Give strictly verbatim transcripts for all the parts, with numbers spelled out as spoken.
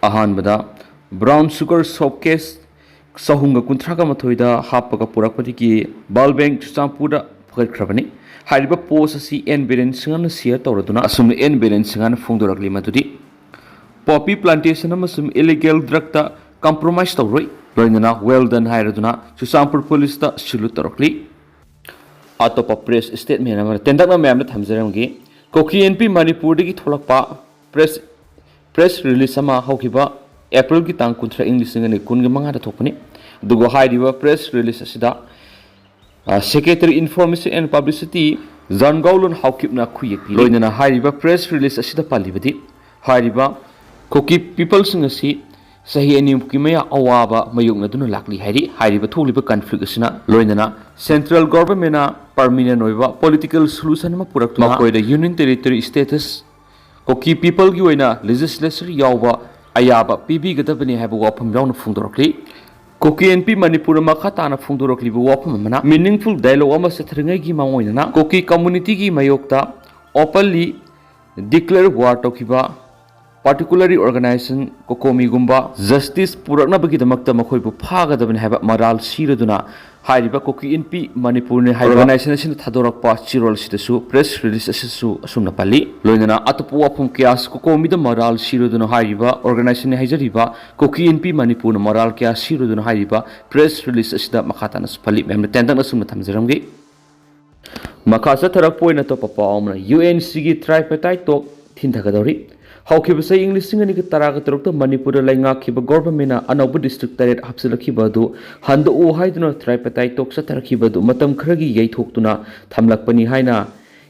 ꯑꯍꯥꯟꯕꯗ brown sugar soap case ꯆꯍꯨꯝꯒ ꯀꯨꯟꯊ꯭ꯔꯥꯒ ꯃꯥꯊꯣꯏꯗ ꯍꯥꯞꯄꯒ ꯄꯨꯔꯛꯄꯗꯒꯤ bulk bank ꯆꯨꯔꯆꯥꯟꯄꯨꯔꯗ ꯐꯒꯠꯈ꯭ꯔꯕꯅꯤ꯫ ꯍꯥꯏꯔꯤꯕ post ꯑꯁꯤ ꯑꯦꯟ ꯕꯤꯔꯦꯟ ꯁꯤꯡꯍꯅ share ꯇꯧꯔꯗꯨꯅ ꯑꯁꯨꯝꯅ ꯑꯦꯟ ꯕꯤꯔꯦꯟ ꯁꯤꯡꯍꯅ ꯐꯣꯡꯗꯣꯔꯛꯂꯤ ꯃꯗꯨꯗꯤ poppy plantation ꯑꯃꯁꯨꯡ illegal drugꯇ compromise ꯇꯧꯔꯣꯏ, ꯂꯣꯏꯅꯅ well done ꯍꯥꯏꯔꯗꯨꯅ ꯆꯨꯔꯆꯥꯟꯄꯨꯔ ꯄꯨꯂꯤꯁꯇ salute ꯇꯧꯔꯛꯂꯤ꯫ ꯑꯇꯣꯞꯄ press statement ꯑꯃ ꯇꯦꯟꯇꯛꯅ ꯃꯌꯥꯝꯗ ꯊꯝꯖꯔꯝꯒꯦ꯫ ꯀꯨꯀꯤ ꯏꯟꯄꯤ ꯃꯅꯤꯄꯨꯔꯗꯒꯤ ꯊꯣꯛꯂꯛꯄ press press release ꯑꯃ ꯍꯧꯈꯤꯕ Aprilꯒꯤ ꯇꯥꯡ ꯀꯨꯟꯊ꯭ꯔꯥ, ꯏꯪ ꯂꯤꯁꯤꯡ ꯑꯅꯤ ꯀꯨꯟꯒꯤ ꯃꯉꯥꯗ ꯊꯣꯛꯄꯅꯤ꯫ ꯑꯗꯨꯒ ꯍꯥꯏꯔꯤꯕ press release ꯑꯁꯤꯗ, ꯑ, Secretary Information and Publicity ꯖꯥꯟꯒꯥꯎꯂꯨꯟ ꯍꯥꯎꯀꯤꯞꯅ ꯈꯨꯌꯦꯛ ꯄꯤꯔꯤ꯫ ꯂꯣꯏꯅꯅ ꯍꯥꯏꯔꯤꯕ press release ꯑꯁꯤꯗ ꯄꯜꯂꯤꯕꯗꯤ, ꯍꯥꯏꯔꯤꯕ ꯀꯨꯀꯤ peopleꯁꯤꯡ ꯑꯁꯤ ꯆꯍꯤ ꯑꯅꯤꯃꯨꯛꯀꯤ ꯃꯌꯥ ꯑꯋꯥꯕ ꯃꯥꯌꯣꯛꯅꯗꯨꯅ ꯂꯥꯛꯂꯤ ꯍꯥꯏꯔꯤ꯫ ꯍꯥꯏꯔꯤꯕ ꯊꯣꯛꯂꯤꯕ conflict ꯑꯁꯤꯅ ꯂꯣꯏꯅꯅ central governmentꯅ permanent ꯑꯣꯏꯕ political solution ꯑꯃ ꯄꯨꯔꯛꯇꯨꯅ ꯃꯈꯣꯏꯗ union territory status, ꯀꯨꯀꯤ peopleꯒꯤ ꯑꯣꯏꯅ legislature ꯌꯥꯎꯕ ꯑꯌꯥꯕ ꯄꯤꯕꯤꯒꯗꯕꯅꯤ ꯍꯥꯏꯕ ꯋꯥꯐꯝ ꯌꯥꯎꯅ ꯐꯣꯡꯗꯣꯔꯛꯂꯤ꯫ ꯀꯨꯀꯤ ꯏꯟꯄꯤ ꯃꯅꯤꯄꯨꯔꯅ ꯃꯈꯥ ꯇꯥꯅ ꯐꯣꯡꯗꯣꯔꯛꯂꯤꯕ ꯋꯥꯐꯝ ꯑꯃꯅ meaningful dialogue ꯑꯃ ꯆꯠꯊꯔꯤꯉꯩꯒꯤ ꯃꯥꯡꯑꯣꯏꯅꯅ ꯀꯨꯀꯤ communityꯒꯤ ꯃꯥꯌꯣꯛꯇ openly declare war ꯇꯧꯈꯤꯕ particularly organization ꯀꯣꯀꯣꯃꯤꯒꯨꯝꯕ justice ꯄꯨꯔꯛꯅꯕꯒꯤꯗꯃꯛꯇ ꯃꯈꯣꯏꯕꯨ ꯐꯥꯒꯗꯕꯅꯤ ꯍꯥꯏꯕ ꯃꯔꯥꯜ ꯁꯤꯔꯗꯨꯅ ꯍꯥꯏꯔꯤꯕ ꯀꯨꯀꯤ ꯏꯟꯄꯤ ꯃꯅꯤꯄꯨꯔꯅꯤ ꯍꯥꯏꯕ organization ꯑꯁꯤꯅ ꯊꯥꯗꯣꯔꯛꯄ ꯆꯦꯔꯣꯜ ꯑꯁꯤꯗꯁꯨ press release ꯑꯁꯤꯁꯨ ꯑꯁꯨꯝꯅ ꯄꯜꯂꯤ꯫ ꯂꯣꯏꯅꯅ ꯑꯇꯣꯞꯄ ꯋꯥꯐꯝ ꯀꯌꯥꯁꯨ ꯀꯣꯀꯣꯃꯤꯗ ꯃꯔꯥꯜ ꯁꯤꯔꯗꯨꯅ ꯍꯥꯏꯔꯤꯕ organizationꯅꯤ ꯍꯥꯏꯖꯔꯤꯕ ꯀꯨꯀꯤ ꯏꯟꯄꯤ ꯃꯅꯤꯄꯨꯔꯅ ꯃꯔꯥꯜ ꯀꯌꯥ ꯁꯤꯔꯗꯨꯅ ꯍꯥꯏꯔꯤꯕ press release ꯑꯁꯤꯗ ꯃꯈꯥ ꯇꯥꯅꯁꯨ ꯄꯜꯂꯤ꯫ ꯃꯌꯥꯝꯅ ꯇꯦꯟꯇꯛꯅ ꯑꯁꯨꯝꯅ ꯊꯝꯖꯔꯝꯒꯦ꯫ ꯃꯈꯥ ꯆꯠꯊꯔꯛꯄ ꯑꯣꯏꯅ ꯑꯇꯣꯞꯄ ꯄꯥꯎ ꯑꯃꯅ UNCꯒꯤ tripartite talk ꯊꯤꯟꯊꯒꯗꯧꯔꯤ꯫ ꯍꯧꯈꯤꯕ ꯆꯍꯤ ꯏꯪ ꯂꯤꯁꯤꯡ ꯑꯅꯤꯒ ꯇꯔꯥꯒ ꯇꯔꯨꯛꯇ ꯃꯅꯤꯄꯨꯔꯗ ꯂꯩꯉꯥꯛꯈꯤꯕ governmentꯅ ꯑꯅꯧꯕ district ꯇꯔꯦꯠ ꯍꯥꯞꯆꯤꯜꯂꯛꯈꯤꯕ ꯑꯗꯨ ꯍꯟꯗꯣꯛꯎ ꯍꯥꯏꯗꯨꯅ tripartite talk ꯆꯠꯊꯔꯛꯈꯤꯕ ꯑꯗꯨ ꯃꯇꯝ ꯈꯔꯒꯤ ꯌꯩꯊꯣꯛꯇꯨꯅ ꯊꯝꯂꯛꯄꯅꯤ ꯍꯥꯏꯅ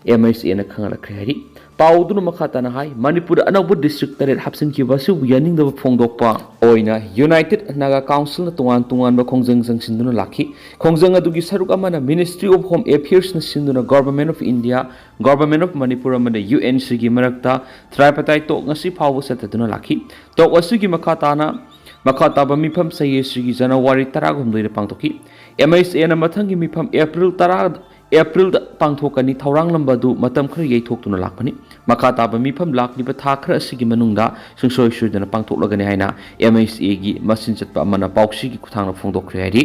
MHAꯅ ꯈꯪꯍꯜꯂꯛꯈ꯭ꯔꯦ ꯍꯥꯏꯔꯤ꯫ ꯄꯥꯎ ꯑꯗꯨꯅ ꯃꯈꯥ ꯇꯥꯅ ꯍꯥꯏ, ꯃꯅꯤꯄꯨꯔꯗ ꯑꯅꯧꯕ district ꯇꯔꯦꯠ ꯍꯥꯞꯆꯤꯟꯈꯤꯕ ꯑꯁꯤꯕꯨ ꯌꯥꯅꯤꯡꯗꯕ ꯐꯣꯡꯗꯣꯛꯄ ꯑꯣꯏꯅ United Naga Councilꯅ ꯇꯣꯉꯥꯟ ꯇꯣꯉꯥꯟꯕ ꯈꯣꯡꯖꯪ ꯆꯪꯁꯤꯟꯗꯨꯅ ꯂꯥꯛꯈꯤ꯫ ꯈꯣꯡꯖꯪ ꯑꯗꯨꯒꯤ ꯁꯔꯨꯛ ꯑꯃꯅ Ministry of Home Affairsꯅ ꯁꯤꯟꯗꯨꯅ Government of India, Government of Manipur ꯑꯃꯗꯤ UNCꯒꯤ ꯃꯔꯛꯇ tripartite talk ꯉꯁꯤ ꯐꯥꯎꯕ ꯆꯠꯊꯗꯨꯅ ꯂꯥꯛꯈꯤ꯫ Talk ꯑꯁꯤꯒꯤ ꯃꯈꯥ ꯇꯥꯅ, ꯃꯈꯥ ꯇꯥꯕ ꯃꯤꯐꯝ ꯆꯍꯤ ꯑꯁꯤꯒꯤ January ꯇꯔꯥꯍꯨꯝꯗꯣꯏꯗ ꯄꯥꯡꯊꯣꯛꯈꯤ꯫ MHAꯅ ꯃꯊꯪꯒꯤ ꯃꯤꯐꯝ April ꯇꯔꯥ, ꯑꯦꯄ꯭ꯔꯤꯜꯗ ꯄꯥꯡꯊꯣꯛꯀꯅꯤ꯫ ꯊꯧꯔꯥꯡꯂꯝꯕ ꯑꯗꯨ ꯃꯇꯝ ꯈꯔ ꯌꯩꯊꯣꯛꯇꯨꯅ ꯂꯥꯛꯄꯅꯤ꯫ ꯃꯈꯥ ꯇꯥꯕ ꯃꯤꯐꯝ ꯂꯥꯛꯂꯤꯕ ꯊꯥ ꯈꯔ ꯑꯁꯤꯒꯤ ꯃꯅꯨꯡꯗ ꯁꯨꯡꯁꯣꯏ ꯁꯣꯏꯗꯅ ꯄꯥꯡꯊꯣꯛꯂꯒꯅꯤ ꯍꯥꯏꯅ M H A ꯒꯤ ꯃꯆꯤꯟ ꯆꯠꯄ ꯑꯃꯅ ꯄꯥꯎꯁꯤꯒꯤ ꯈꯨꯠꯊꯥꯡꯗ ꯐꯣꯡꯗꯣꯛꯈ꯭ꯔꯦ ꯍꯥꯏꯔꯤ꯫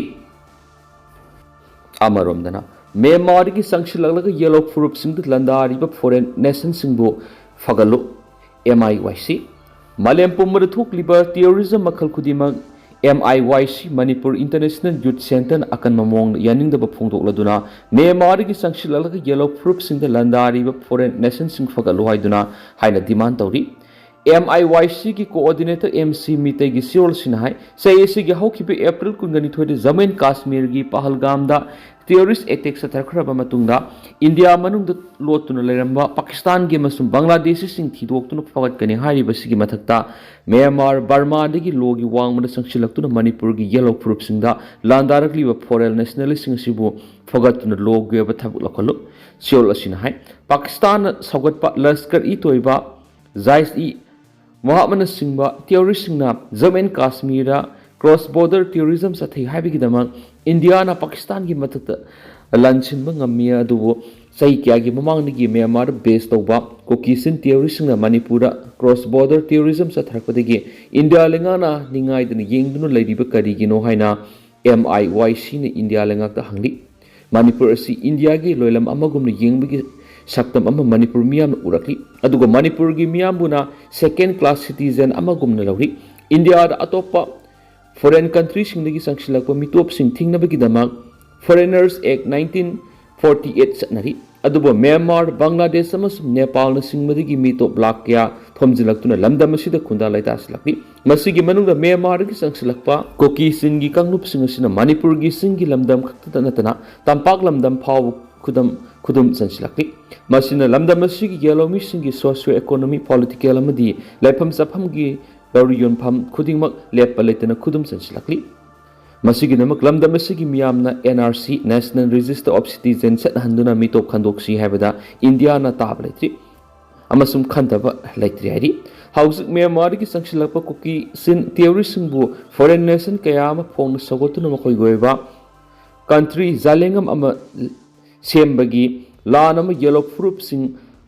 ꯑꯃꯔꯣꯝꯗꯅ, ꯃ꯭ꯌꯥꯟꯃꯥꯔꯗꯒꯤ ꯆꯪꯁꯤꯜꯂꯛꯂꯒ ꯌꯦꯜꯂꯣ ꯐꯨꯔꯨꯞꯁꯤꯡꯗ ꯂꯥꯟꯗꯥꯔꯤꯕ ꯐꯣꯔꯦꯟ ꯅꯦꯁꯟꯁꯤꯡꯕꯨ ꯐꯒꯠꯂꯨ꯫ M I Y C꯫ ꯃꯥꯂꯦꯝ ꯄꯨꯝꯕꯗ ꯊꯣꯛꯂꯤꯕ ꯇꯦꯔꯣꯔꯤꯖꯝ ꯃꯈꯜ ꯈꯨꯗꯤꯡꯃꯛ M I Y C Manipur international youth ꯁꯦꯟꯇꯔꯅ ꯑꯀꯟꯕ ꯃꯑꯣꯡꯗ ꯌꯥꯅꯤꯡꯗꯕ ꯐꯣꯡꯗꯣꯛꯂꯗꯨꯅ ꯃ꯭ꯌꯥꯟꯃꯥꯔꯗꯒꯤ ꯆꯪꯁꯤꯜꯂꯛꯂꯒ ꯌꯦꯜꯂꯣ ꯐꯨꯔꯨꯞꯁꯤꯡꯗ ꯂꯥꯟꯗꯥꯔꯤꯕ ꯐꯣꯔꯦꯟ ꯅꯦꯁꯟꯁꯤꯡ ꯐꯒꯠꯂꯨ ꯍꯥꯏꯗꯨꯅ ꯍꯥꯏꯅ ꯗꯤꯃꯥꯟ ꯇꯧꯔꯤ꯫ M I Y C ꯒꯤ ꯀꯣꯑꯣꯔꯗꯤꯅꯦꯇꯔ M C ꯃꯤꯇꯩꯒꯤ ꯁꯤꯔꯣꯜꯁꯤꯅ ꯍꯥꯏ, ꯆꯍꯤ ꯑꯁꯤꯒꯤ ꯍꯧꯈꯤꯕ ꯑꯦꯄ꯭ꯔꯤꯜ ꯀꯨꯟꯒ ꯅꯤꯊꯣꯏꯗ ꯖꯝꯃꯨ ꯑꯦꯟ ꯀꯥꯁꯃꯤꯔꯒꯤ ꯄꯍꯜꯒꯥꯝꯗ ꯇꯦꯔꯣꯔꯤꯁ ꯑꯦꯇꯦꯛ ꯆꯠꯊꯈ꯭ꯔꯕ ꯃꯇꯨꯡꯗ ꯏꯟꯗꯤꯌꯥ ꯃꯅꯨꯡꯗ ꯂꯣꯠꯇꯨꯅ ꯂꯩꯔꯝꯕ ꯄꯥꯀꯤꯁꯇꯥꯟꯒꯤ ꯑꯃꯁꯨꯡ ꯕꯪꯒ꯭ꯂꯥꯗꯦꯁꯤꯁꯤꯡ ꯊꯤꯗꯣꯛꯇꯨꯅ ꯐꯒꯠꯀꯅꯤ ꯍꯥꯏꯔꯤꯕꯁꯤꯒꯤ ꯃꯊꯛꯇ ꯃ꯭ꯌꯥꯟꯃꯥꯔ, ꯕꯔꯃꯥꯗꯒꯤ ꯂꯣꯒꯤ ꯋꯥꯡꯃꯗ ꯆꯪꯁꯤꯜꯂꯛꯇꯨꯅ ꯃꯅꯤꯄꯨꯔꯒꯤ ꯌꯦꯜꯂꯣ ꯐꯨꯔꯨꯞꯁꯤꯡꯗ ꯂꯥꯟꯗꯥꯔꯛꯂꯤꯕ ꯐꯣꯔꯦꯟ ꯅꯦꯁꯅꯦꯂꯤꯁꯁꯤꯡ ꯑꯁꯤꯕꯨ ꯐꯒꯠꯇꯨꯅ ꯂꯣꯒꯤ ꯑꯣꯏꯕ ꯊꯕꯛ ꯂꯧꯈꯠꯂꯨ꯫ ꯁꯤꯑꯣꯜ ꯑꯁꯤꯅ ꯍꯥꯏ, ꯄꯥꯀꯤꯁꯇꯥꯟꯅ ꯁꯧꯒꯠꯄ ꯂꯁꯀꯔ ꯏ ꯇꯣꯏꯕ, ꯖꯥꯏꯁ ꯏ ꯃꯣꯍꯥꯃꯠꯅꯆꯤꯡꯕ ꯇꯦꯔꯣꯔꯤꯁꯁꯤꯡꯅ ꯖꯝꯃꯨ ꯑꯦꯟ ꯀꯥꯁꯃꯤꯔꯗ ꯀ꯭ꯔꯣꯁ ꯕꯣꯔꯗꯔ ꯇꯦꯔꯣꯔꯤꯖꯝ ꯆꯠꯊꯩ ꯍꯥꯏꯕꯒꯤꯗꯃꯛ ꯏꯟꯗꯤꯌꯥꯅ ꯄꯥꯀꯤꯁꯇꯥꯟꯒꯤ ꯃꯊꯛꯇ ꯂꯥꯟꯁꯤꯟꯕ ꯉꯝꯃꯤ꯫ ꯑꯗꯨꯕꯨ ꯆꯍꯤ ꯀꯌꯥꯒꯤ ꯃꯃꯥꯡꯗꯒꯤ ꯃ꯭ꯌꯥꯟꯃꯥꯔꯗ ꯕꯦꯁ ꯇꯧꯕ ꯀꯨꯀꯤꯁꯤꯟ ꯇꯦꯔꯣꯔꯤꯁꯁꯤꯡꯅ ꯃꯅꯤꯄꯨꯔꯗ ꯀ꯭ꯔꯣꯁ ꯕꯣꯔꯗꯔ ꯇꯦꯔꯣꯔꯤꯖꯝ ꯆꯠꯊꯔꯛꯄꯗꯒꯤ ꯏꯟꯗꯤꯌꯥ ꯂꯩꯉꯥꯛꯅ ꯅꯤꯡꯉꯥꯏꯗꯅ ꯌꯦꯡꯗꯨꯅ ꯂꯩꯔꯤꯕ ꯀꯔꯤꯒꯤꯅꯣ ꯍꯥꯏꯅ M I Y C ꯅ ꯏꯟꯗꯤꯌꯥ ꯂꯩꯉꯥꯛꯇ ꯍꯪꯂꯤ꯫ ꯃꯅꯤꯄꯨꯔ ꯑꯁꯤ ꯏꯟꯗꯤꯌꯥꯒꯤ ꯂꯣꯏꯂꯝ ꯑꯃꯒꯨꯝꯅ ꯌꯦꯡꯕꯒꯤ ꯁꯛꯇꯝ ꯑꯃ ꯃꯅꯤꯄꯨꯔ ꯃꯤꯌꯥꯝꯅ ꯎꯔꯛꯂꯤ꯫ ꯑꯗꯨꯒ ꯃꯅꯤꯄꯨꯔꯒꯤ ꯃꯤꯌꯥꯝꯕꯨꯅ second class citizen ꯑꯃꯒꯨꯝꯅ ꯂꯧꯔꯤ꯫ ꯏꯟꯗꯤꯌꯥꯗ ꯑꯇꯣꯞꯄ foreign countryꯁꯤꯡꯗꯒꯤ ꯆꯪꯁꯤꯜꯂꯛꯄ ꯃꯤꯇꯣꯞꯁꯤꯡ ꯊꯤꯡꯅꯕꯒꯤꯗꯃꯛ Foreigners Act nineteen forty eight ꯆꯠꯅꯔꯤ꯫ ꯑꯗꯨꯕꯨ ꯃ꯭ꯌꯥꯟꯃꯥꯔ, ꯕꯪꯒ꯭ꯂꯥꯗꯦꯁ ꯑꯃꯁꯨꯡ ꯅꯦꯄꯥꯜꯅꯆꯤꯡꯕꯗꯒꯤ ꯃꯤꯇꯣꯞ ꯂꯥꯛ ꯀꯌꯥ ꯊꯣꯝꯖꯤꯜꯂꯛꯇꯨꯅ ꯂꯝꯗꯝ ꯑꯁꯤꯗ ꯈꯨꯟꯗꯥ ꯂꯩꯇꯥꯁꯤꯜꯂꯛꯂꯤ꯫ ꯃꯁꯤꯒꯤ ꯃꯅꯨꯡꯗ ꯃ꯭ꯌꯥꯟꯃꯥꯔꯗꯒꯤ ꯆꯪꯁꯤꯜꯂꯛꯄ ꯀꯨꯀꯤ ꯆꯤꯟꯒꯤ ꯀꯥꯡꯂꯨꯞꯁꯤꯡ ꯑꯁꯤꯅ ꯃꯅꯤꯄꯨꯔꯒꯤ ꯆꯤꯡꯒꯤ ꯂꯝꯗꯝ ꯈꯛꯇꯗ ꯅꯠꯇꯅ ꯇꯝꯄꯥꯛ ꯂꯝꯗꯝ ꯐꯥꯎꯕ ꯈꯨꯗꯝ ꯈꯨꯗꯨꯝ ꯆꯟꯁꯤꯜꯂꯛꯂꯤ꯫ ꯃꯁꯤꯅ ꯂꯝꯗꯝ ꯑꯁꯤꯒꯤ ꯌꯦꯜꯂꯣꯃꯤꯁꯤꯡꯒꯤ socio economic, political ꯑꯃꯗꯤ ꯂꯩꯐꯝ ꯆꯥꯐꯝꯒꯤ ꯂꯧꯔꯤ ꯌꯣꯟꯐꯝ ꯈꯨꯗꯤꯡꯃꯛ ꯂꯦꯞꯄ ꯂꯩꯇꯅ ꯈꯨꯗꯨꯝ ꯆꯟꯁꯤꯜꯂꯛꯂꯤ꯫ ꯃꯁꯤꯒꯤꯗꯃꯛ ꯂꯝꯗꯝ ꯑꯁꯤꯒꯤ ꯃꯤꯌꯥꯝꯅ N R C, National Register of Citizen, ꯆꯠꯅꯍꯟꯗꯨꯅ ꯃꯤꯇꯣꯞ ꯈꯟꯗꯣꯛꯁꯤ ꯍꯥꯏꯕꯗ ꯏꯟꯗꯤꯌꯥꯅ ꯇꯥꯕ ꯂꯩꯇ꯭ꯔꯤ ꯑꯃꯁꯨꯡ ꯈꯟꯊꯕ ꯂꯩꯇ꯭ꯔꯤ ꯍꯥꯏꯔꯤ꯫ ꯍꯧꯖꯤꯛ ꯃ꯭ꯌꯥꯟꯃꯥꯔꯗꯒꯤ ꯆꯪꯁꯤꯜꯂꯛꯄ ꯀꯨꯀꯤ ꯆꯤꯟ ꯇꯦꯔꯣꯔꯤꯁꯁꯤꯡꯕꯨ foreign nation ꯀꯌꯥ ꯑꯃ ꯐꯣꯡꯅ ꯁꯧꯒꯠꯇꯨꯅ ꯃꯈꯣꯏꯒꯤ ꯑꯣꯏꯕ country ꯖꯥꯂꯦꯡꯉꯝ ꯑꯃ ꯁꯦꯝꯕꯒꯤ ꯂꯥꯟ ꯑꯃ ꯌꯦꯜꯂꯣ ꯐꯨꯔꯨꯞꯁꯤꯡ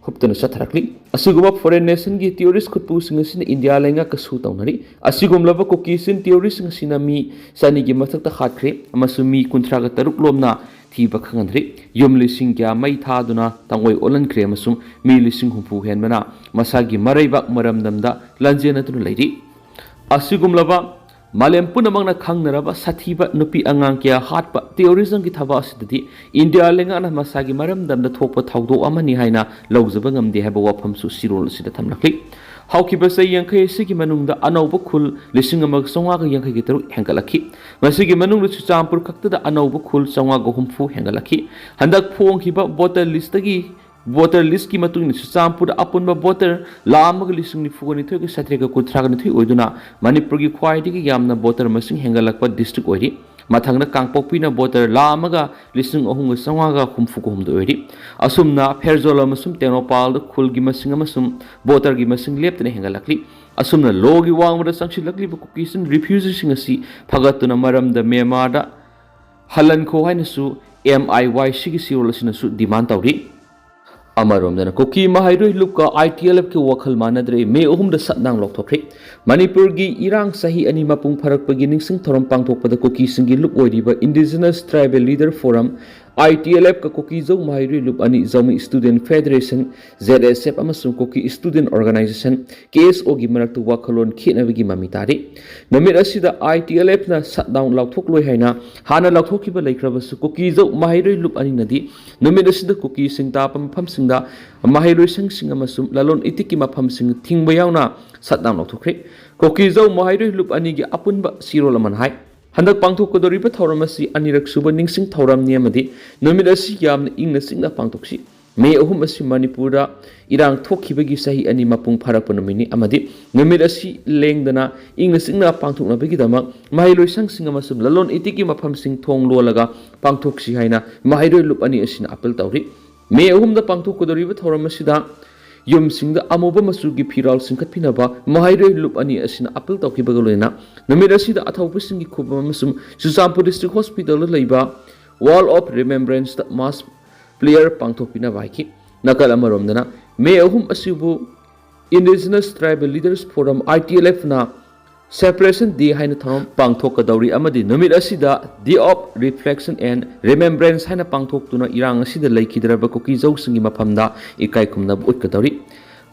ꯍꯨꯞꯇꯨꯅ ꯆꯠꯊꯔꯛꯂꯤ꯫ ꯑꯁꯤꯒꯨꯝꯕ ꯐꯣꯔꯦꯟ ꯅꯦꯁꯟꯒꯤ ꯇꯦꯔꯣꯔꯤꯁ ꯈꯨꯠꯄꯨꯁꯤꯡ ꯑꯁꯤꯅ ꯏꯟꯗꯤꯌꯥ ꯂꯩꯉꯥꯛꯀ ꯁꯨ ꯇꯧꯅꯔꯤ꯫ ꯑꯁꯤꯒꯨꯝꯂꯕ ꯀꯨꯀꯤꯁꯤꯟ ꯇꯦꯔꯣꯔꯤꯁꯁꯤꯡ ꯑꯁꯤꯅ ꯃꯤ ꯆꯅꯤꯒꯤ ꯃꯊꯛꯇ ꯍꯥꯠꯈ꯭ꯔꯦ ꯑꯃꯁꯨꯡ ꯃꯤ ꯀꯨꯟꯊ꯭ꯔꯥꯒ ꯇꯔꯨꯛ ꯂꯣꯝꯅ ꯊꯤꯕ ꯈꯪꯍꯟꯈ꯭ꯔꯦ꯫ ꯌꯨꯝ ꯂꯤꯁꯤꯡ ꯀꯌꯥ ꯃꯩ ꯊꯥꯗꯨꯅ ꯇꯪꯑꯣꯏ ꯑꯣꯜꯍꯟꯈ꯭ꯔꯦ ꯑꯃꯁꯨꯡ ꯃꯤ ꯂꯤꯁꯤꯡ ꯍꯨꯝꯐꯨ ꯍꯦꯟꯕꯅ ꯃꯁꯥꯒꯤ ꯃꯔꯩꯕꯥꯛ ꯃꯔꯝꯗꯝꯗ ꯂꯥꯟꯖꯦꯟꯅꯗꯨꯅ ꯂꯩꯔꯤ꯫ ꯑꯁꯤꯒꯨꯝꯂꯕ ꯃꯥꯂꯦꯝ ꯄꯨꯝꯅꯃꯛꯅ ꯈꯪꯅꯔꯕ ꯁꯥꯊꯤꯕ ꯅꯨꯄꯤ ꯑꯉꯥꯡ ꯀꯌꯥ ꯍꯥꯠꯄ ꯇꯦꯔꯣꯔꯤꯖꯝꯒꯤ ꯊꯕꯛ ꯑꯁꯤꯗꯗꯤ ꯏꯟꯗꯤꯌꯥ ꯂꯩꯉꯥꯛꯅ ꯃꯁꯥꯒꯤ ꯃꯔꯝꯗꯝꯗ ꯊꯣꯛꯄ ꯊꯧꯗꯣꯛ ꯑꯃꯅꯤ ꯍꯥꯏꯅ ꯂꯧꯖꯕ ꯉꯝꯗꯦ ꯍꯥꯏꯕ ꯋꯥꯐꯝꯁꯨ ꯆꯤꯔꯣꯜ ꯑꯁꯤꯗ ꯊꯝꯂꯛꯂꯤ꯫ ꯍꯧꯈꯤꯕ ꯆꯍꯤ ꯌꯥꯡꯈꯩ ꯑꯁꯤꯒꯤ ꯃꯅꯨꯡꯗ ꯑꯅꯧꯕ ꯈꯨꯜ ꯂꯤꯁꯤꯡ ꯑꯃꯒ ꯆꯥꯝꯃꯉꯥꯒ ꯌꯥꯡꯈꯩꯒ ꯇꯔꯨꯛ ꯍꯦꯟꯒꯠꯂꯛꯈꯤ꯫ ꯃꯁꯤꯒꯤ ꯃꯅꯨꯡꯗ ꯆꯨꯔꯆꯥꯟꯄꯨꯔ ꯈꯛꯇꯗ ꯑꯅꯧꯕ ꯈꯨꯜ ꯆꯥꯝꯃꯉꯥꯒ ꯍꯨꯝꯐꯨ ꯍꯦꯟꯒꯠꯂꯛꯈꯤ꯫ ꯍꯟꯗꯛ ꯐꯣꯡꯈꯤꯕ ꯚꯣꯇꯔ ꯂꯤꯁꯇꯒꯤ ꯚꯣꯇꯔ ꯂꯤꯁꯀꯤ ꯃꯇꯨꯡ ꯏꯟꯅ ꯆꯨꯔꯆꯥꯟꯄꯨꯔꯗ ꯑꯄꯨꯟꯕ ꯚꯣꯇꯔ ꯂꯥꯈ ꯑꯃꯒ ꯂꯤꯁꯤꯡ ꯅꯤꯐꯨꯒ ꯅꯤꯊꯣꯏꯒ ꯆꯥꯇ꯭ꯔꯦꯠꯀ ꯀꯨꯟꯊ꯭ꯔꯥꯒ ꯅꯤꯊꯣꯏ ꯑꯣꯏꯗꯨꯅ ꯃꯅꯤꯄꯨꯔꯒꯤ ꯈ꯭ꯋꯥꯏꯗꯒꯤ ꯌꯥꯝꯅ ꯚꯣꯇꯔ ꯃꯁꯤꯡ ꯍꯦꯟꯒꯠꯂꯛꯄ ꯗꯤꯁꯇ꯭ꯔꯤꯛ ꯑꯣꯏꯔꯤ꯫ ꯃꯊꯪꯗ ꯀꯥꯡꯄꯣꯛꯄꯤꯅ ꯚꯣꯇꯔ ꯂꯥꯈ ꯑꯃꯒ ꯂꯤꯁꯤꯡ ꯑꯍꯨꯝꯒ ꯆꯥꯝꯃꯉꯥꯒ ꯍꯨꯝꯐꯨꯒ ꯍꯨꯝꯗꯣꯏ ꯑꯣꯏꯔꯤ꯫ ꯑꯁꯨꯝꯅ ꯐꯦꯔꯖꯣꯜ ꯑꯃꯁꯨꯡ ꯇꯦꯡꯅꯧꯄꯥꯜꯗ ꯈꯨꯜꯒꯤ ꯃꯁꯤꯡ ꯑꯃꯁꯨꯡ ꯚꯣꯇꯔꯒꯤ ꯃꯁꯤꯡ ꯂꯦꯞꯇꯅ ꯍꯦꯟꯒꯠꯂꯛꯂꯤ꯫ ꯑꯁꯨꯝꯅ ꯂꯣꯒꯤ ꯋꯥꯡꯃꯗ ꯆꯪꯁꯤꯜꯂꯛꯂꯤꯕ ꯀꯨꯀꯤꯁꯤꯡ ꯔꯤꯐ꯭ꯌꯨꯖꯤꯁꯤꯡ ꯑꯁꯤ ꯐꯒꯠꯇꯨꯅ ꯃꯔꯝꯗ ꯃ꯭ꯌꯥꯟꯃꯥꯔꯗ ꯍꯜꯍꯟꯈꯣ ꯍꯥꯏꯅꯁꯨ ꯑꯦꯝ ꯑꯥꯏ ꯋꯥꯏ ꯁꯤꯒꯤ ꯆꯤꯔꯣꯜ ꯑꯁꯤꯅꯁꯨ ꯗꯤꯃꯥꯟ ꯇꯧꯔꯤ꯫ ꯑꯃꯔꯣꯝꯗꯅ ꯀꯨꯀꯤ ꯃꯍꯩꯔꯣꯏ ꯂꯨꯞꯀ ꯑꯥꯏ ꯇꯤ ꯑꯦꯜ ꯑꯦꯐꯀꯤ ꯋꯥꯈꯜ ꯃꯥꯟꯅꯗ꯭ꯔꯦ꯫ ꯃꯦ ꯑꯍꯨꯝꯗ ꯁꯠꯗꯥꯎꯟ ꯂꯧꯊꯣꯛꯈ꯭ꯔꯦ꯫ ꯃꯅꯤꯄꯨꯔꯒꯤ ꯏꯔꯥꯡ ꯆꯍꯤ ꯑꯅꯤ ꯃꯄꯨꯡ ꯐꯥꯔꯛꯄꯒꯤ ꯅꯤꯡꯁꯤꯡ ꯊꯧꯔꯝ ꯄꯥꯡꯊꯣꯛꯄꯗ ꯀꯨꯀꯤꯁꯤꯡꯒꯤ ꯂꯨꯞ ꯑꯣꯏꯔꯤꯕ ꯏꯟꯗꯤꯖꯤꯅꯁ ꯇ꯭ꯔꯥꯏꯕꯦꯜ ꯂꯤꯗꯔ ꯐꯣꯔꯝ, ꯑꯥꯏ ꯇꯤ ꯑꯦꯜ ꯑꯦꯐꯀ ꯀꯨꯀꯤ ꯖꯧ ꯃꯍꯩꯔꯣꯏ ꯂꯨꯞ ꯑꯅꯤ, ꯖꯧꯃꯤ ꯁ꯭ꯇꯨꯗꯦꯟꯠ ꯐꯦꯗꯔꯦꯁꯟ, ꯖꯦꯗ ꯑꯦꯁ ꯑꯦꯐ, ꯑꯃꯁꯨꯡ ꯀꯨꯀꯤ ꯁ꯭ꯇꯨꯗꯦꯟꯠ ꯑꯣꯔꯒꯅꯥꯏꯖꯦꯁꯟ, ꯀꯦ ꯑꯦꯁ ꯑꯣꯒꯤ ꯃꯔꯛꯇ ꯋꯥꯈꯜꯂꯣꯟ ꯈꯦꯠꯅꯕꯒꯤ ꯃꯃꯤ ꯇꯥꯔꯤ꯫ ꯅꯨꯃꯤꯠ ꯑꯁꯤꯗ ꯑꯥꯏ ꯇꯤ ꯑꯦꯜ ꯑꯦꯐꯅ ꯁꯠꯗꯥꯎꯟ ꯂꯥꯎꯊꯣꯛꯂꯣꯏ ꯍꯥꯏꯅ ꯍꯥꯟꯅ ꯂꯥꯎꯊꯣꯛꯈꯤꯕ ꯂꯩꯈ꯭ꯔꯕꯁꯨ, ꯀꯨꯀꯤ ꯖꯧ ꯃꯍꯩꯔꯣꯏ ꯂꯨꯞ ꯑꯅꯤꯅꯗꯤ ꯅꯨꯃꯤꯠ ꯑꯁꯤꯗ ꯀꯨꯀꯤꯁꯤꯡ ꯇꯥꯕ ꯃꯐꯝꯁꯤꯡꯗ, ꯃꯍꯩꯔꯣꯏꯁꯪꯁꯤꯡ ꯑꯃꯁꯨꯡ ꯂꯂꯣꯟ ꯏꯇꯤꯛꯀꯤ ꯃꯐꯝꯁꯤꯡ ꯊꯤꯡꯕ ꯌꯥꯎꯅ ꯁꯠꯗꯥꯎꯟ ꯂꯥꯎꯊꯣꯛꯈ꯭ꯔꯦ꯫ ꯀꯨꯀꯤ ꯖꯧ ꯃꯍꯩꯔꯣꯏ ꯂꯨꯞ ꯑꯅꯤꯒꯤ ꯑꯄꯨꯟꯕ ꯆꯤꯔꯣꯜ ꯑꯃꯅ ꯍꯥꯏ꯫ ꯍꯟꯗꯛ ꯄꯥꯡꯊꯣꯛꯀꯗꯧꯔꯤꯕ ꯊꯧꯔꯝ ꯑꯁꯤ ꯑꯅꯤꯔꯛ ꯁꯨꯕ ꯅꯤꯡꯁꯤꯡ ꯊꯧꯔꯝꯅꯤ ꯑꯃꯗꯤ ꯅꯨꯃꯤꯠ ꯑꯁꯤ ꯌꯥꯝꯅ ꯏꯪꯅ ꯆꯤꯛꯅ ꯄꯥꯡꯊꯣꯛꯁꯤ꯫ ꯃꯦ ꯑꯍꯨꯝ ꯑꯁꯤ ꯃꯅꯤꯄꯨꯔꯗ ꯏꯔꯥꯡ ꯊꯣꯛꯈꯤꯕꯒꯤ ꯆꯍꯤ ꯑꯅꯤ ꯃꯄꯨꯡ ꯐꯥꯔꯛꯄ ꯅꯨꯃꯤꯠꯅꯤ ꯑꯃꯗꯤ ꯅꯨꯃꯤꯠ ꯑꯁꯤ ꯂꯦꯡꯗꯅ ꯏꯪꯅ ꯆꯤꯛꯅ ꯄꯥꯡꯊꯣꯛꯅꯕꯒꯤꯗꯃꯛ ꯃꯍꯩꯔꯣꯏꯁꯪꯁꯤꯡ ꯑꯃꯁꯨꯡ ꯂꯂꯣꯟ ꯏꯇꯤꯛꯀꯤ ꯃꯐꯝꯁꯤꯡ ꯊꯣꯡ ꯂꯣꯜꯂꯒ ꯄꯥꯡꯊꯣꯛꯁꯤ ꯍꯥꯏꯅ ꯃꯍꯩꯔꯣꯏ ꯂꯨꯞ ꯑꯅꯤ ꯑꯁꯤꯅ ꯑꯄꯤꯜ ꯇꯧꯔꯤ꯫ ꯃꯦ ꯑꯍꯨꯝꯗ ꯄꯥꯡꯊꯣꯛꯀꯗꯧꯔꯤꯕ ꯊꯧꯔꯝ ꯑꯁꯤꯗ ꯌꯨꯝꯁꯤꯡꯗ ꯑꯃꯨꯕ ꯃꯆꯨꯒꯤ ꯐꯤꯔꯥꯜ ꯆꯤꯡꯈꯠꯄꯤꯅꯕ ꯃꯍꯩꯔꯣꯏ ꯂꯨꯞ ꯑꯅꯤ ꯑꯁꯤꯅ ꯑꯄꯤꯜ ꯇꯧꯈꯤꯕꯒ ꯂꯣꯏꯅꯅ ꯅꯨꯃꯤꯠ ꯑꯁꯤꯗ ꯑꯊꯧꯕꯁꯤꯡꯒꯤ ꯈꯨꯕꯝ ꯑꯃꯁꯨꯡ ꯆꯨꯔꯆꯥꯟꯄꯨꯔ ꯗꯤꯁꯇ꯭ꯔꯤꯛ ꯍꯣꯁꯄꯤꯇꯥꯜꯗ ꯂꯩꯕ Wall of Remembrance ꯗ ꯃꯥꯁ ꯄ꯭ꯂꯦꯌꯔ ꯄꯥꯡꯊꯣꯛꯄꯤꯅꯕ ꯍꯥꯏꯈꯤ꯫ ꯅꯥꯀꯜ ꯑꯃꯔꯣꯝꯗꯅ ꯃꯦ ꯑꯍꯨꯝ ꯑꯁꯤꯕꯨ Indigenous Tribal Leaders Forum, I T L F ꯅ Separation Day ꯍꯥꯏꯅ ꯊꯧꯔꯝ ꯄꯥꯡꯊꯣꯛꯀꯗꯧꯔꯤ ꯑꯃꯗꯤ ꯅꯨꯃꯤꯠ ꯑꯁꯤꯗ Day of Reflection and Remembrance ꯍꯥꯏꯅ ꯄꯥꯡꯊꯣꯛꯇꯨꯅ ꯏꯔꯥꯡ ꯑꯁꯤꯗ ꯂꯩꯈꯤꯗ꯭ꯔꯕ ꯀꯨꯀꯤ ꯖꯧꯁꯤꯡꯒꯤ ꯃꯐꯝꯗ ꯏꯀꯥꯏ ꯈꯨꯝꯅꯕ ꯎꯠꯀꯗꯧꯔꯤ꯫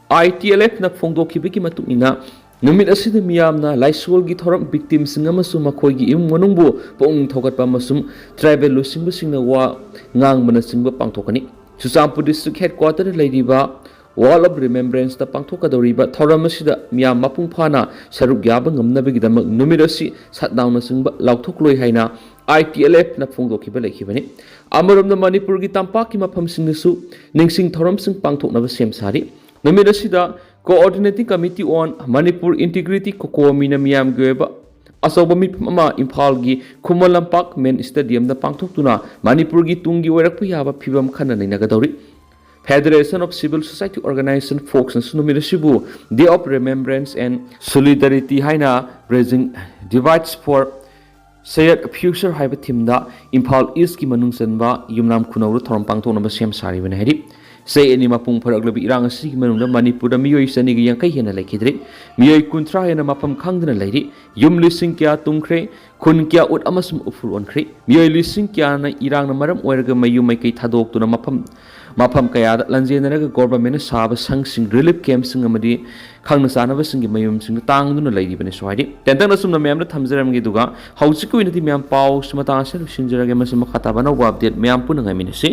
I T L F ꯅ ꯐꯣꯡꯗꯣꯛꯈꯤꯕꯒꯤ ꯃꯇꯨꯡ ꯏꯟꯅ, ꯅꯨꯃꯤꯠ ꯑꯁꯤꯗ ꯃꯤꯌꯥꯝꯅ ꯂꯥꯏꯁꯣꯜꯒꯤ ꯊꯧꯔꯝ, victim ꯁꯤꯡ ꯑꯃꯁꯨꯡ ꯃꯈꯣꯏꯒꯤ ꯏꯃꯨꯡ ꯃꯅꯨꯡꯕꯨ ꯄꯨꯛꯅꯤꯡ ꯊꯧꯒꯠꯄ ꯑꯃꯁꯨꯡ tribal ꯂꯨꯆꯤꯡꯕꯁꯤꯡꯅ ꯋꯥ ꯉꯥꯡꯕꯅꯆꯤꯡꯕ ꯄꯥꯡꯊꯣꯛꯀꯅꯤ꯫ ꯆꯨꯔꯆꯥꯟꯄꯨꯔ District Headquarter ꯗ ꯂꯩꯔꯤꯕ Wall of Remembrance ꯇ ꯄꯥꯡꯊꯣꯛꯀꯗꯧꯔꯤꯕ ꯊꯧꯔꯝ ꯑꯁꯤꯗ ꯃꯤꯌꯥꯝ ꯃꯄꯨꯡ ꯐꯥꯅ ꯁꯔꯨꯛ ꯌꯥꯕ ꯉꯝꯅꯕꯒꯤꯗꯃꯛ ꯅꯨꯃꯤꯠ ꯑꯁꯤ shutdown ꯅꯆꯤꯡꯕ ꯂꯥꯎꯊꯣꯛꯂꯣꯏ ꯍꯥꯏꯅ I T L F ꯅ ꯐꯣꯡꯗꯣꯛꯈꯤꯕ ꯂꯩꯈꯤꯕꯅꯤ꯫ ꯑꯃꯔꯣꯝꯗ ꯃꯅꯤꯄꯨꯔꯒꯤ ꯇꯝꯄꯥꯛꯀꯤ ꯃꯐꯝꯁꯤꯡꯗꯁꯨ ꯅꯤꯡꯁꯤꯡ ꯊꯧꯔꯝꯁꯤꯡ ꯄꯥꯡꯊꯣꯛꯅꯕ ꯁꯦꯝ ꯁꯥꯔꯤ꯫ ꯅꯨꯃꯤꯠ ꯑꯁꯤꯗ Coordinating Committee on Manipur Integrity, COCOMI ꯅ ꯃꯤꯌꯥꯝꯒꯤ ꯑꯣꯏꯕ ꯑꯆꯧꯕ ꯃꯤꯐꯝ ꯑꯃ ꯏꯝꯐꯥꯜꯒꯤ ꯈꯨꯃꯟ ꯂꯝꯄꯥꯛ Main Stadium ꯗ ꯄꯥꯡꯊꯣꯛꯇꯨꯅ ꯃꯅꯤꯄꯨꯔꯒꯤ ꯇꯨꯡꯒꯤ ꯑꯣꯏꯔꯛꯄ ꯌꯥꯕ ꯐꯤꯕꯝ ꯈꯟꯅ ꯅꯩꯅꯒꯗꯧꯔꯤ꯫ Federation of Civil Society Organization, fox ꯅꯁꯨ ꯅꯨꯃꯤꯠ ꯑꯁꯤꯕꯨ Day of Remembrance and Solidarity ꯍꯥꯏꯅ Bridging Divides for Shared Future ꯍꯥꯏꯕ theme ꯗ ꯏꯝꯐꯥꯜ East ꯀꯤ ꯃꯅꯨꯡ ꯆꯟꯕ ꯌꯨꯝꯅꯥꯝ ꯈꯨꯅꯧꯗ ꯊꯧꯔꯝ ꯄꯥꯡꯊꯣꯛꯅꯕ ꯁꯦꯝ ꯁꯥꯔꯤꯕꯅꯤ ꯍꯥꯏꯔꯤ꯫ ꯆꯍꯤ ꯑꯅꯤ ꯃꯄꯨꯡ ꯐꯥꯔꯛꯂꯕ ꯏꯔꯥꯡ ꯑꯁꯤꯒꯤ ꯃꯅꯨꯡꯗ ꯃꯅꯤꯄꯨꯔꯗ ꯃꯤꯑꯣꯏ ꯆꯅꯤꯒ ꯌꯥꯡꯈꯩ ꯍꯦꯟꯅ ꯂꯩꯈꯤꯗ꯭ꯔꯦ꯫ ꯃꯤꯑꯣꯏ ꯀꯨꯟꯊ꯭ꯔꯥ ꯍꯦꯟꯅ ꯃꯐꯝ ꯈꯪꯗꯅ ꯂꯩꯔꯤ꯫ ꯌꯨꯝ ꯂꯤꯁꯤꯡ ꯀꯌꯥ ꯇꯨꯝꯈ꯭ꯔꯦ꯫ ꯈꯨꯟ ꯀꯌꯥ ꯎꯠ ꯑꯃꯁꯨꯡ ꯎꯐꯨꯜ ꯑꯣꯟꯈ꯭ꯔꯦ꯫ ꯃꯤꯑꯣꯏ ꯂꯤꯁꯤꯡ ꯀꯌꯥꯅ ꯏꯔꯥꯡꯅ ꯃꯔꯝ ꯑꯣꯏꯔꯒ ꯃꯌꯨꯝ ꯃꯩꯀꯩ ꯊꯥꯗꯣꯛꯇꯨꯅ ꯃꯐꯝ, ꯃꯐꯝ ꯀꯌꯥꯗ ꯂꯥꯟꯖꯦꯟꯅꯔꯒ government ꯅ ꯁꯥꯕ ꯁꯪꯁꯤꯡ, relief camp ꯁꯤꯡ ꯑꯃꯗꯤ ꯈꯪꯅ ꯆꯥꯟꯅꯕꯁꯤꯡꯒꯤ ꯃꯌꯨꯝꯁꯤꯡꯗ ꯇꯥꯡꯗꯨꯅ ꯂꯩꯔꯤꯕꯅꯤꯁꯨ ꯍꯥꯏꯔꯤ꯫ ꯇꯦꯟꯇꯛꯅ ꯑꯁꯨꯝꯅ ꯃꯌꯥꯝꯗ ꯊꯝꯖꯔꯝꯒꯦ꯫ ꯑꯗꯨꯒ ꯍꯧꯖꯤꯛꯀꯤ ꯑꯣꯏꯅꯗꯤ ꯃꯌꯥꯝ ꯄꯥꯎꯁꯤ ꯃꯇꯥꯡ ꯑꯁꯤꯗ ꯂꯣꯏꯁꯤꯟꯖꯔꯒꯦ꯫ ꯃꯁꯤ ꯃꯈꯥ ꯇꯥꯕ ꯑꯅꯧꯕ update ꯃꯌꯥꯝ ꯄꯨꯟꯅ ꯉꯥꯏꯃꯤꯟꯅꯁꯤ꯫